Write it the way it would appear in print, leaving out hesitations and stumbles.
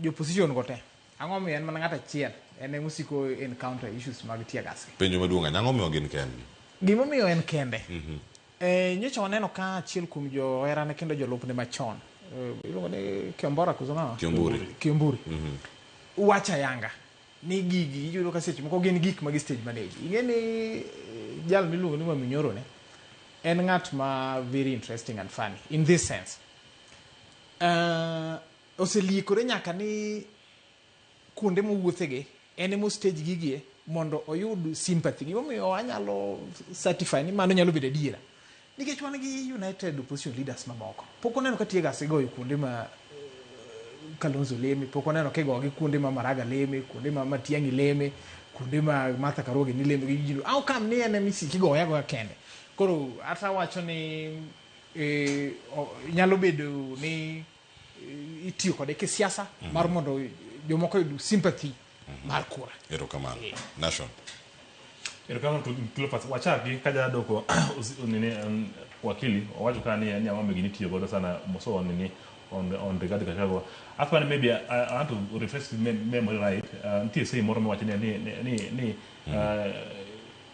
jo opposition go te, ang'o momiyo en mana ng'ato achiel en ema osiko encounter issues mag tear gas gi? Penjo maduong' ahinya, ang'o momiyo gin kendgi? Gimomiyo en kende, nyocha waneno ka achiel kuom joherane kendo jolupne machon, iluongo ni Kiombora koso ng'awa? Kiomburi. Kiomburi. Wacho ayanga ni gigi iyudo ka seche moko gin gik ma gi stage manage. Ing'e ni jal miluongo ni Wamunyoro ni en ng'at ma very interesting and funny in this sense. Oseliekore nyaka ni kuonde mowuothege en ema stage gigie mondo oyud sympathy. Gimomiyo anyalo certify ni mano nyalo bedo adiera. Nikech wan gi United Opposition Leaders mamoko. Pok waneno ka tear gas igoyo kuonde ma Kalonzo leme, pok waneno kigogi kuonde ma Maraga leme, kuonde ma Matiang'i leme, kuonde ma Martha Karua gini leme gi ji. How come ni en ema isiko igoye agoya kende? Koro ata wacho ni nyalo bedo ni itiyo kode kisiasa mar mondo jomoko oyud sympathy mar kura. Erokamano. Nation. Erokamano Cleophas. Wachaki ka jadoko nini wakili owacho ka ni ang'o gini itiyo godo sana moso nini on Rigathi Gachagua. After maybe I want to refresh the memory, right. Nitie say moro miwacho ni